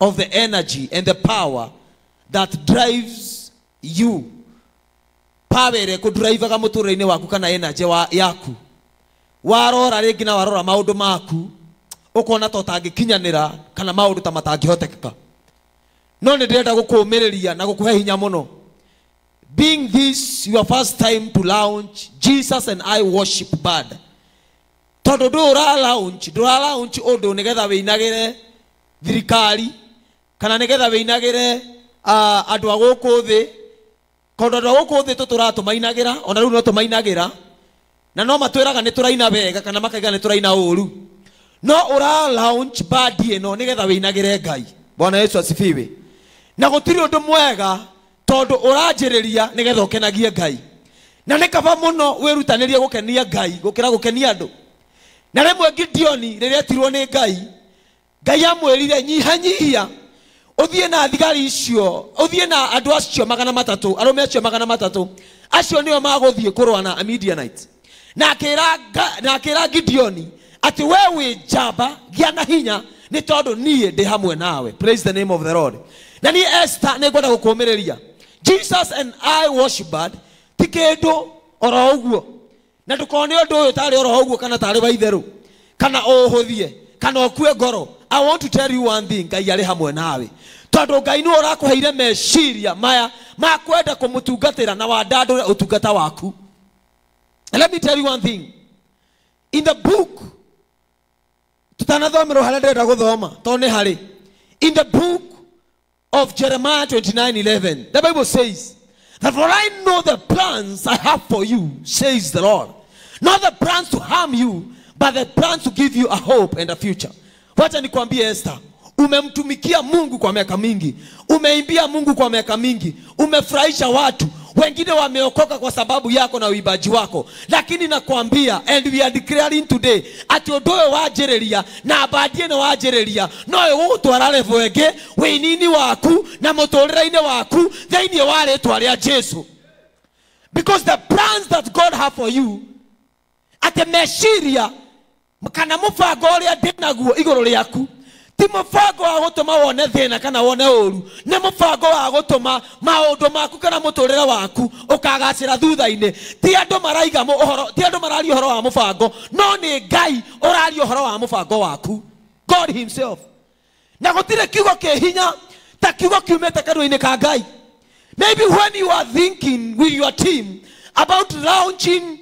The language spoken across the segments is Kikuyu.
of the energy and the power that drives you. Power ĩrĩa ĩkũdrivaga mũtũrĩre-inĩ waku kana energy yaku. Warora rĩngĩ na warora maũndũ maku, ũkona ta ũtangĩkinyanĩra kana maũndũ ta matangĩhotekeka. No nĩ ndĩrenda gũkũũmĩrĩria na gũkũhe hinya mũno. Being this your first time to launch Jesus and I Worship Band, tondũ ndũra launch ũndũ nĩgetha wĩinagĩre thirikari kana nĩgetha wĩinagĩre andũ a gũkũ thĩ, tondũ andũ a gũkũ thĩ tũtũraga tũmainagĩra, ona rĩu no tũmainagĩra na no matwĩraga nĩ tũraina wega kana makaiga nĩ tũraina ũru. No ũra launch band ĩno nĩgetha wĩinagĩre Ngai. Bwana Yesu asifiwe. Na gũtirĩ ũndũ mwega tondũ ũranjĩrĩria nĩgetha ũkenagie Ngai, na nĩ kaba mũno wĩrutanĩrie gũkenia Ngai gũkĩra gũkenia andũ. Na rĩmwe Gideoni rĩrĩa etirwo nĩ Ngai, Ngai amwĩrire, "Nyihanyihia, ũthiĩ na thigari icio, ũthiĩ na andũ acio 300, arũme acio 300, acio nĩo magũthiĩ kũrũa na Midianites." Na akĩra Gideoni atĩ, "We wĩ njamba, gĩa na hinya, nĩ tondũ niĩ ndĩ hamwe nawe." Praise the name of the Lord. Na niĩ Esther nĩ ngwenda gũkũũmĩrĩria, Jesus and I Worship Band ti kĩndũ oro ũguo, na ndũkone ũndũ ũyũ tarĩ oro ũguo kana tarĩ wa itherũ kana ũhũthie kana ũkue ngoro. I want to tell you one thing: Ngai arĩ hamwe nawe, tondũ Ngai nĩwe ũrakũheire meciria maya ma kwenda kũmũtungatĩra na wandandũre ũtungata waku. And let me tell you one thing. In the book, tutanathomerwo harĩa ndĩrenda gũthoma, tondũ nĩ harĩ in the book of Jeremiah 29:11, the Bible says that, "For I know the plans I have for you, says the Lord, not the plans to harm you, but the plans to give you a hope and a future." Wacha nikwambie Esther, umemtumikia Mungu kwa miaka mingi, umeimbia Mungu kwa miaka mingi, umefurahisha watu, wengine wameokoka kwa sababu yako na uimbaji wako. Lakini nakwambia, and we are declaring today, atĩ ũndũ ũyũ wanjĩrĩria na bandi ĩno wanjĩrĩria no ĩgũgũtwara level ĩngĩ wĩini waku na mũtũrĩre-inĩ waku thĩinĩ wa rĩtwa rĩa Jesu. Because the plans that God have for you, atĩ meciria kana mũbango ũrĩa ndĩnaguo igũrũ rĩaku ti mũbango wa gũtũma wone thĩna kana wone ũru, nĩ mũbango wa gũtũma maũndũ maku kana mũtũrĩre waku ũkagacĩra thutha-inĩ. Ti andũ maraiga ũhoro, ti andũ mararia ũhoro wa mũbango, no nĩ Ngai ũraria ũhoro wa mũbango waku, God himself. Na gũtirĩ kiugo kĩ hinya ta kiugo kiumĩte kanua-inĩ ka Ngai. Maybe when you are thinking with your team about launching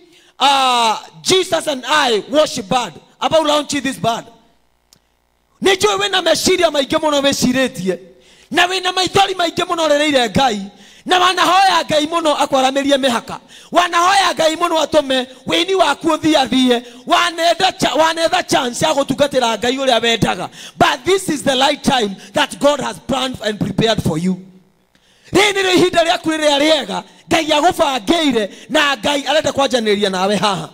Jesus and I Worship Band, about launching this band, nĩ njũĩ wĩna meciria maingĩ mũno wĩcirĩtie na wĩna maithori maingĩ mũno ũrĩrĩire Ngai, na wanahoya Ngai mũno akwaramĩrie mĩhaka, wanahoya Ngai mũno atũme wĩini waku ũthiathie, wanetha chance ya gũtungatĩra Ngai ũrĩa wendaga. But this is the right time that God has planned and prepared for you. Rĩrĩ nĩrĩo ihinda rĩaku rĩrĩa rĩega Ngai agũbangĩire, na Ngai arenda kwanjanĩria nawe haha.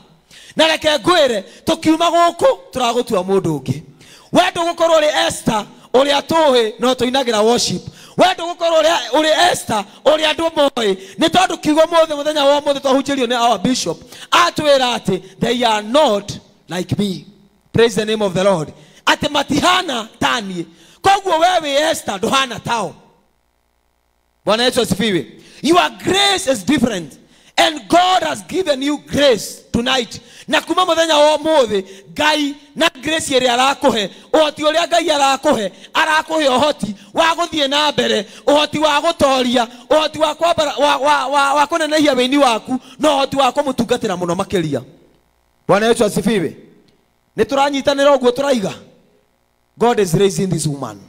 Na reke ngwĩre, tũkiuma gũkũ tũragũtua mũndũ ũngĩ. We ndũgũkorwo ũrĩ Esther ũrĩa tũĩ no tũinagĩra worship, we ndũgũkorwo ũrĩ Esther ũrĩa andũ moĩ, nĩ tondũ kiugo mũthĩ, mũthenya wa ũmũthĩ twahunjĩrio nĩ our bishop, atwĩra atĩ they are not like me. Praise the name of the Lord. Atĩ matihana ta niĩ. Koguo we wĩ Esther, ndũhana tao. Bwana Yesu asifiwe. Your grace is different. And God has given you grace tonight. Na kuma muthenya wa ũmũthĩ, Ngai na grace ĩrĩa arakũhe, ũhoti ũrĩa Ngai arakũhe, arakũhe ũhoti wa gũthiĩ na mbere, ũhoti wa gũtoria, ũhoti wa kwambara, wa kũnenehia wĩini waku, na ũhoti wa kũmũtungatĩra mũno makĩria. Bwana Yesu asifiwe. Nĩ tũranyitanĩra ũguo tũraiga. God is raising this woman.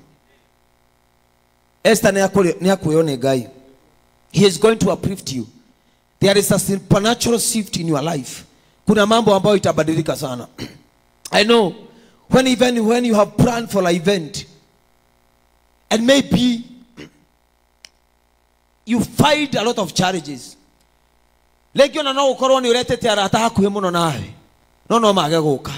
Esther nĩ akuoywo nĩ Ngai. He is going to uplift you. There is a supernatural shift in your life. Kuna mambo ambayo itabadilika sana. I know when even when you have planned for an event and maybe you find a lot of challenges. Rĩngĩ ona no ũkorwo nĩ ũretete arata hakuhĩ mũno nawe, no mage gũka.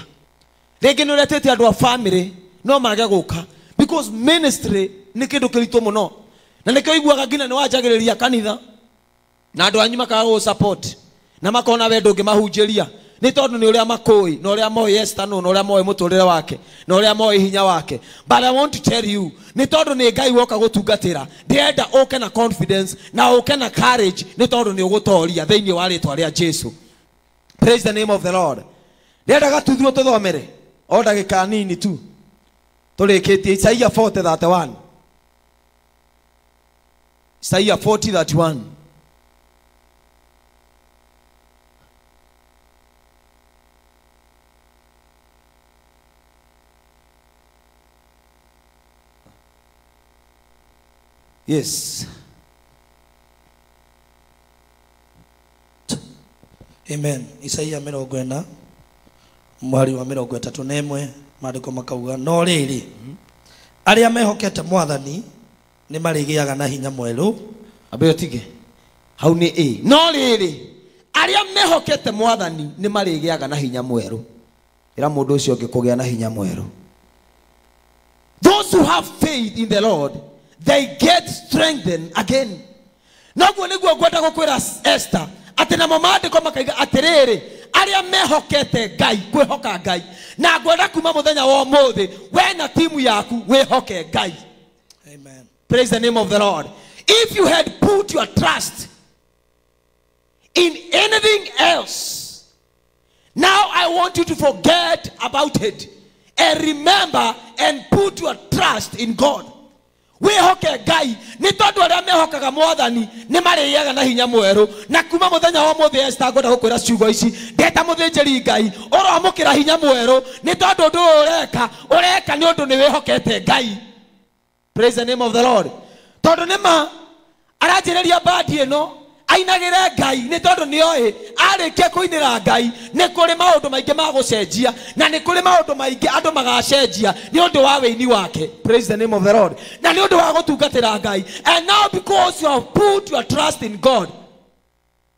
Rĩngĩ nĩ ũretete andũ a family, no mage gũka, because ministry nĩ kĩndũ kĩritũ mũno, na nĩkĩo iguaga nginya nĩ wanjagĩrĩria kanitha na andũ anyu makaga gũ support na makona we ndũngĩmahunjĩria. Nĩ tondũ nĩ ũrĩa makũĩ, na ũrĩa moĩ Esther nũ, na ũrĩa moĩ mũtũrĩre wake, na ũrĩa moĩ hinya wake. But I want to tell you, nĩ tondũ nĩ Ngai woka gũtungatĩra, ndĩrenda ũke na confidence na ũke na courage, nĩ tondũ nĩ ũgũtoria thĩinĩ wa rĩtwa rĩa Jesu. Praise the name of the Lord. Ndĩrenda gatuthwo tũthomere o ndagĩka nini tu tũrĩkĩtie Isaiah 40:31. Isaiah 40:31. Yes. Amen. Isaia 40 mwari wa 31 maandĩko makauga no rĩrĩ arĩa mehokete mwathani nĩ marĩgĩaga na hinya mwerũ. Ambe ũtige hau nĩ ĩ no rĩrĩ arĩa mehokete mwathani nĩ marĩgĩaga na hinya mwerũ. Ĩra mũndũ ũcio ũngĩ kũgĩa na hinya mwerũ. Those who have faith in the Lord, they get strengthened again. Noguo nĩguo ngwenda gũkwĩra Esther atĩ namo maandĩko makaiga atĩrĩrĩ arĩa mehokete Ngai, kwĩhoka Ngai. Na ngwenda kuma mũthenya wa ũmũthĩ we na timu yaku wĩhoke Ngai. Amen. Praise the name of the Lord. If you had put your trust in anything else, now I want you to forget about it and remember and put your trust in God. Wĩhoke Ngai nĩ tondũ arĩa mehokaga mwathani nĩ marĩgĩaga na hinya mwerũ. Na kuma mũthenya wa ũmũthĩ Esther ngwenda gũkwĩra ciugo ici ndeta mũthĩnjĩri Ngai ũroamũkĩra hinya mwerũ nĩ tondũ ũndũ ũyũ ũreka ũreka nĩ ũndũ nĩ wĩhokete Ngai. Praise the name of the Lord. Tondũ nĩ ma aranjĩrĩria mbandi ĩno ainagĩre Ngai nĩ tondũ nĩ oĩ arĩkia kũinĩra Ngai nĩ kũrĩ maũndũ maingĩ ma gũcenjia na nĩ kũrĩ maũndũ maingĩ andũ magacenjia nĩ ũndũ wa wĩini wake. Praise the name of the Lord. Na nĩ ũndũ wa gũtungatĩra Ngai. And now because you have put your trust in God,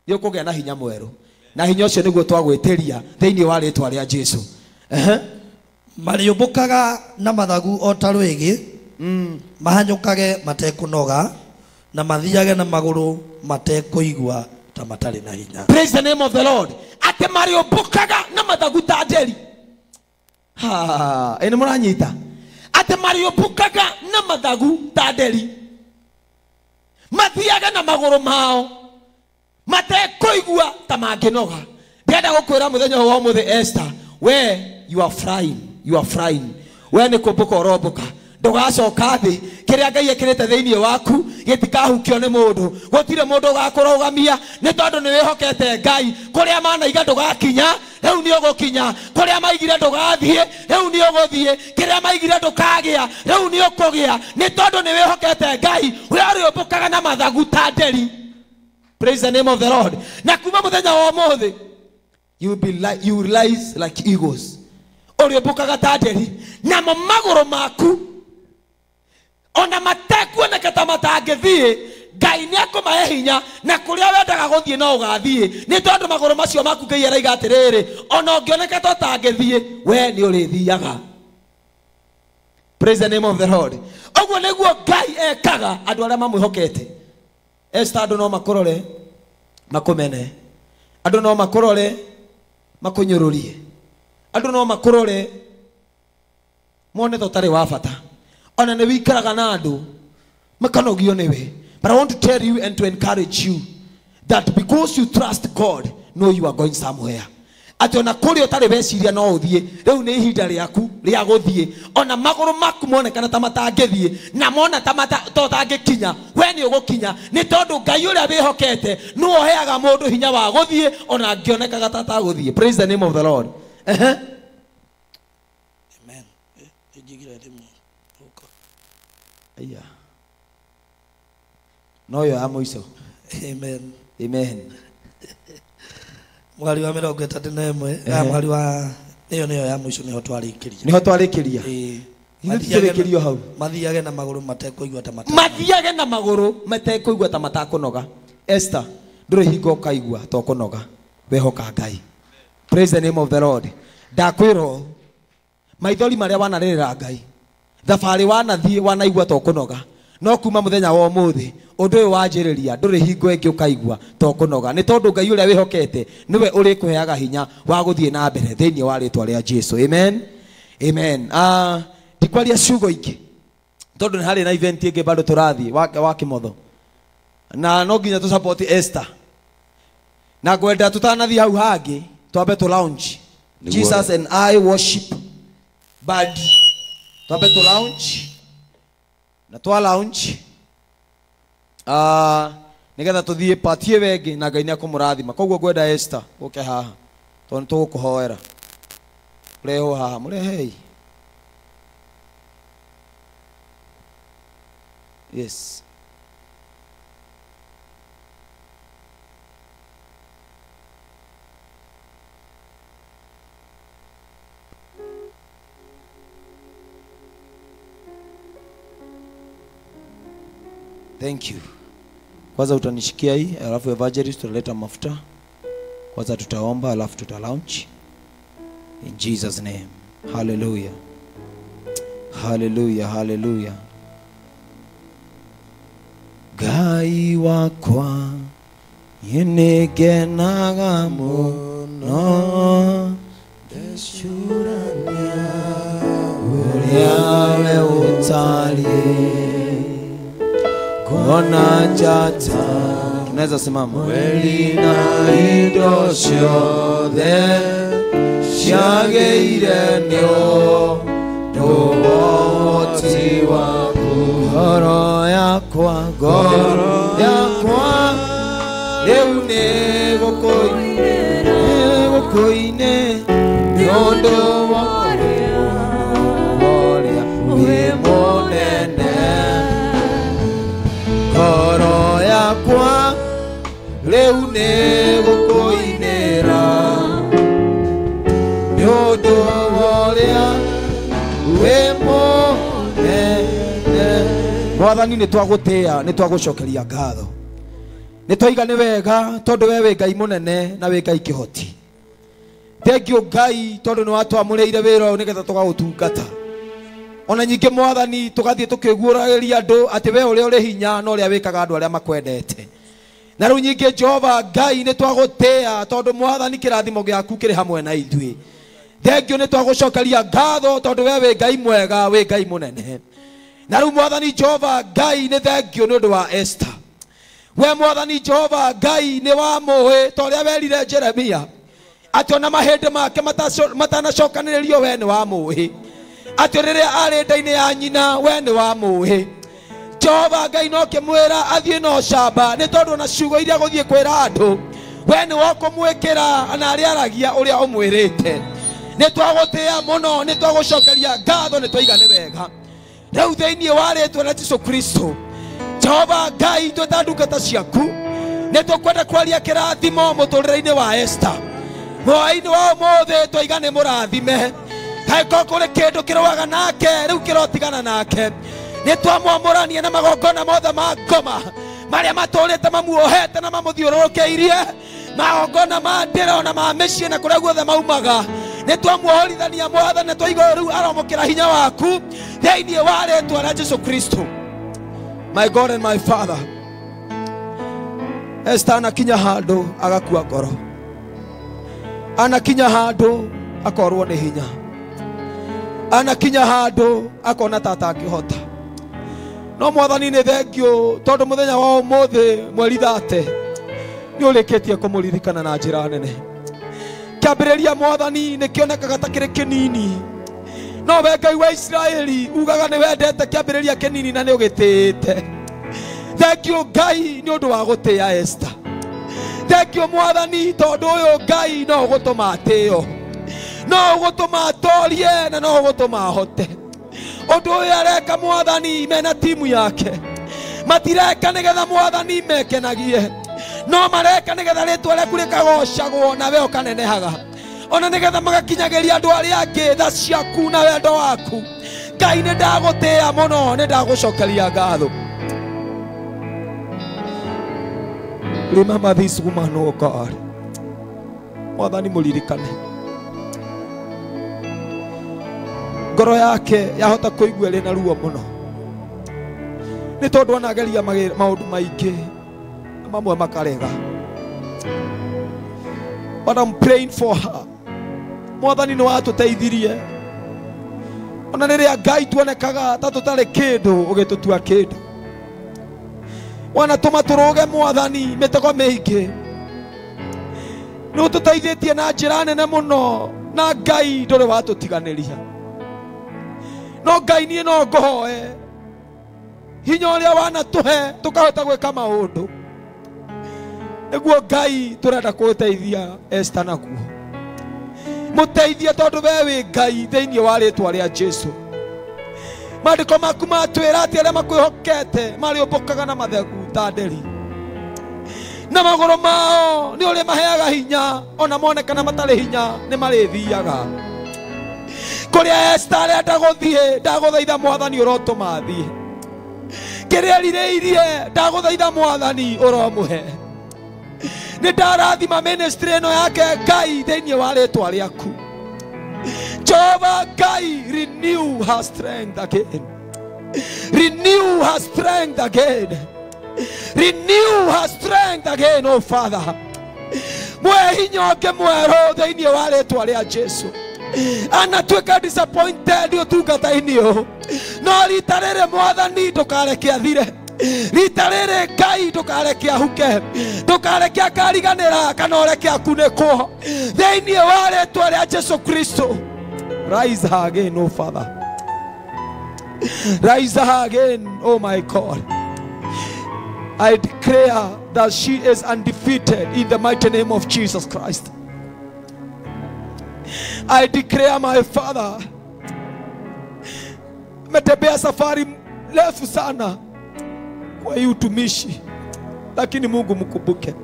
nĩ ũkũgĩa na hinya mwerũ. Na hinya ũcio nĩguo twagwĩtĩria thĩinĩ wa rĩtwa rĩa Jesu. Marĩũmbũkaga na mathagu o ta rwĩgĩ, mahanyũkage matekũnoga na mathiage na magũrũ matekũigua ta matarĩ na hinya. Praise the name of the Lord. Atĩ marĩũmbũkaga na mathagu ta njeri. Ha, ĩ nĩ mũranyita? Atĩ marĩũmbũkaga na mathagu ta nderi, mathiage na magũrũ mao matekũigua ta mangĩnoga. Ndĩrenda gũkwĩra mũthenya ũyũ wa ũmũthĩ Esther, we you are flying, you are flying. We nĩ kũmbũka ũrombũka, ndũgacoka thĩ. Kĩrĩa Ngai ekĩrĩte thĩinĩ waku gĩtikahukio nĩ mũndũ. Gũtirĩ mũndũ ũgakũrũgamia nĩ tondũ nĩ wĩhokete Ngai. Kũrĩa manaiga ndũgakinya, rĩu nĩ ũgũkinya. Kũrĩa maigire ndũgathiĩ, rĩu nĩ ũgũthiĩ. Kĩrĩa maigire ndũkagĩa, rĩu nĩ ũkũgĩa. Nĩ tondũ nĩ wĩhokete Ngai. We ũrĩũmbũkaga na mathagu ta nderi. Praise the name of the Lord. Na kuma mũthenya wa ũmũthĩ, you will be like, you will rise like eagles. Ũrĩũmbũkaga ta nderi namo magũrũ maku ona matekuoneka ta matangĩthiĩ, Ngai nĩ akũmahe hinya na kũrĩa wendaga gũthiĩ no ũgathiĩ nĩ tondũ magũrũ macio maku Ngai araiga atĩrĩrĩ ona ũngĩoneka ta ũtangĩthiĩ we nĩ ũrĩthiaga. Praise the name of the Lord. Ũguo nĩguo Ngai ekaga andũ arĩa mamwĩhokete. Esther, andũ no makũrore makũmene, andũ no makũrore makũnyũrũrie, andũ no makũrore mone ta ũtarĩ wa bata. Ona nĩ wikaraga na andũ makanogio nĩwe. But I want to tell you and to encourage you that because you trust God, know you are going somewhere. Atĩ ona kũrĩa ũtarĩ weciria no ũthiĩ, rĩu nĩ ihinda rĩaku rĩa gũthiĩ. Ona magũrũ maku monekana ta matangĩthiĩ na mona ta ũtangĩkinya, we nĩ ũgũkinya nĩ tondũ Ngai ũrĩa wĩhokete nĩwe ũheaga mũndũ hinya wa gũthiĩ ona angĩonekaga ta atagũthiĩ. Praise the name of the Lord. Amen. Aya. No yo ya mũico. Amen. Amen. Mwari wa 31, mwari wa ĩyo nĩyo ya mũico nĩho twarĩkĩria. Nĩho twarĩkĩria. Tũrĩkĩrio hau. Mathiage na magũrũ matekũigua ta matakũnoga. Mathiage na magũrũ matekũigua ta matakũnoga. Esther, ndũrĩ hingo ũkaigua ta ũkũnoga. Wehoka Ngai. Praise the name of the Lord. Ndakwĩrwo maithori marĩa wanarĩrĩra Ngai, thabarĩ wanathiĩ wanaigua ta ũkũnoga, No kuma muthenya wa umuthi undu uyu wanjiriria nduri hingo ingi ukaigua to kunoga ni tondu Ngai uria wihokete niwe urikuheaga hinya wa guthie na mbere thiini wa ritwa ria Jesu. Amen, amen. Ndikwaria ciugo ingi tondu ni hari na event ingi bado turathie wa kimotho na no nginya tu support Esther na ngwenda tutanathie hau hangi twambe tu launch Jesus and I worship band twambe tu launch na twa launch nigetha tuthie patie wengi na Ngai nĩakũmũrathima. Koguo ngwenda Esther ũke haha tondũ nĩtũgũkũhoera. Rehwo haha mũrehei. Yes. Thank you. Kwanza utanishikia hii, alafu evangelist tutaleta mafuta. Kwanza tutaomba, alafu tuta launch. In Jesus name. Hallelujah. Hallelujah, hallelujah. Ngai wakwa nĩngenaga mũno ndecũrania ũrĩa we ũtariĩ kuona njata. Tunaweza simama. Mweri na indo ciothe ciagĩire nĩ ũndũ wa ũhoti waku. Ngoro yakwa, ngoro yakwa rĩu nĩ gũkũinĩra nĩ ũndũ wa ũrĩa wĩ mũnene. Ngoro yakwa rĩu nĩ gũkũinĩra nĩ ũndũ wa ũrĩa wĩ mũnene. Mwathani nĩ twagũtĩĩa, nĩ twagũcokeria ngatho. Nĩ twaiga nĩ wega tondũ we wĩ Ngai mũnene na wĩ Ngai kĩhoti. Thank you Ngai tondũ nĩ watwamũrĩire wĩra ũyũ nĩgetha tũgagũtungata. Ona nyingĩ Mwathani tũgathiĩ tũkĩguũragĩria andũ atĩ we ũrĩa ũrĩ hinya na ũrĩa wĩkaga andũ arĩa makwendete. Na rĩu nyingĩ Jehova Ngai nĩ twagũtĩĩa tondũ Mwathani kĩrathimo gĩaku kĩrĩ hamwe na ithuĩ. Thank you nĩ twagũcokeria ngatho tondũ we wĩ Ngai mwega, wĩ Ngai mũnene. Na rĩu Mwathani Jehova Ngai nĩ thank you nĩ ũndũ wa Esther. We Mwathani Jehova Ngai nĩ wamũĩ ta ũrĩa werire Jeremia atĩ ona mahĩndĩ make matanacokanĩrĩrio we nĩ wamũĩ, atĩ rĩrĩa arĩ nda-inĩ ya nyina we nĩ wamũĩ. Jehova Ngai no kĩmwĩra athiĩ na ũcamba nĩ tondũ ona ciugo iria gũthiĩ kwĩra andũ we nĩ wokũmwĩkĩra na arĩa aragia ũrĩa ũmwĩrĩte. Nĩ twagũtĩĩa mũno, nĩ twagũcokeria ngatho, nĩ twaiga nĩ wega. Rĩu thĩinĩ wa rĩtwa rĩa Jesu Kristo, Jehova Ngai twĩ ta ndungata ciaku nĩ tũkwenda kwaria kĩrathimo mũtũrĩre-inĩ wa Esther. Hwaĩ-inĩ wa ũmũthĩ twaiga nĩ mũrathime. Kaĩko kũrĩ kĩndũ kĩrũaga nake rĩu kĩrotigana nake. Nĩ twamwamũrania na magongona mothe ma ngoma marĩa matũrĩte mamuohete na mamũthiũrũrũkĩirie, magongona ma ndĩro na ma mĩciĩ na kũrĩa guothe maumaga. Nĩ twamuohorithania Mwathani, twaiga rĩu aromũkĩra hinya waku thĩinĩ wa rĩtwa rĩa Jesu Kristo. My God and my Father, Esther anakinya handũ agakua ngoro, anakinya handũ akorwo nĩ hinya, anakinya handũ akona ta atangĩhota. No Mwathani nĩ thengiũ tondũ mũthenya wa ũmũthĩ mweri 30 nĩ ũrĩkĩtie kũmũririkana na njĩra nene. Kĩambĩrĩria Mwathani nĩ kĩonekaga ta kĩrĩ kĩnini, no we Ngai wa Isiraeli ugaga nĩ wendete kĩambĩrĩria kĩnini na nĩ ũgĩtĩĩte. Thank you Ngai nĩ ũndũ wa gũtĩĩa Esther. Thank you Mwathani tondũ ũyũ Ngai no ũgũtũma atĩĩo, no ũgũtũma atorie na no ũgũtũma ahote. Ũndũ ũyũ areka Mwathani mena timu yake matireka nĩgetha Mwathani mekenagie, no mareka nĩgetha rĩtwa rĩaku rĩkagocagwo na we ũkanenehaga, ona nĩgetha magakinyagĩria andũ arĩa angĩ tha ciaku na wendo waku. Ngai nĩ ndagũtĩĩa mũno, nĩ ndagũcokeria ngatho. Remember this woman, oh God. Mwathani mũririkane. Ngoro yake yahota kũigua ĩrĩ na ruo mũno, Nĩ tondũ anageria maũndũ maingĩ na mamwe makarega. But I'm praying for her. Mwathani nĩ watũteithirie. Ona rĩrĩa Ngai tuonekaga ta tũtarĩ kĩndũ ũgĩtũtua kĩndũ. Wanatũma tũrũge Mwathani mĩtego mĩingĩ. Nĩ ũtũteithĩtie na njĩra nene mũno na Ngai ndũrĩ watũtiganĩria. No Ngai niĩ no ngũhoe hinya ũrĩa wanatũhe tũkahota gwĩka maũndũ. Nĩguo Ngai tũrenda kũteithia Esther naguo. Mũteithie tondũ we wĩ Ngai thĩinĩ wa rĩtwa rĩa Jesu. Maandĩko maku matwĩra atĩ arĩa makwĩhokete marĩũmbũkaga na mathegu ta nderi. Na magũrũ mao nĩ ũrĩ maheaga hinya ona monekana matarĩ hinya nĩ marĩthiaga. Kũrĩa Esther arenda gũthiĩ ndagũthaitha Mwathani ũrotũma athiĩ. Kĩrĩa erirĩirie ndagũthaitha Mwathani ũromũhe. Nĩ ndarathima ministry ĩno yake Ngai thĩinĩ wa rĩtwa rĩaku. Jehovah Ngai, renew her strength again. Renew her strength again. Renew her strength again, oh Father. Mwe hinya ũngĩ mwerũ thĩinĩ wa rĩtwa rĩa Jesu. Anatuĩka disappointed ũtungata-inĩ ũyũ. No rita rĩrĩ Mwathani ndũkareke athire. Rita rĩrĩ Ngai ndũkareke ahuke. Ndũkareke akariganĩra kana ũreke akunĩkwo. Thĩinĩ wa rĩtwa rĩa Jesu Kristo. Rise her again, oh Father. Rise her again, oh my God. I declare that she is undefeated in the mighty name of Jesus Christ. I declare, my Father, metembea safari refu sana kwa hii utumishi, lakini Mungu mkumbuke.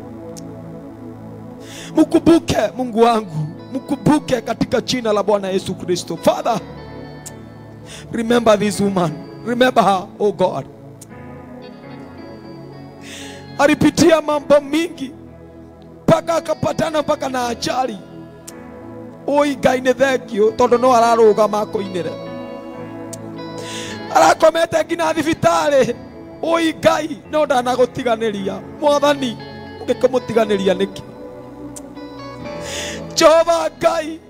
Mkumbuke Mungu wangu, mkumbuke katika jina la Bwana Yesu Kristo. Father, remember this woman. Remember her, oh God. Alipitia mambo mingi mpaka akapatana mpaka na ajali. Oi Ngai nĩ thengio tondũ no ararũgama akũinĩre. Arakomete nginya thibitarĩ. Oi Ngai no ndanagũtiganĩria. Mwathani ũngĩkũmũtiganĩria nĩkĩ? Jehova Ngai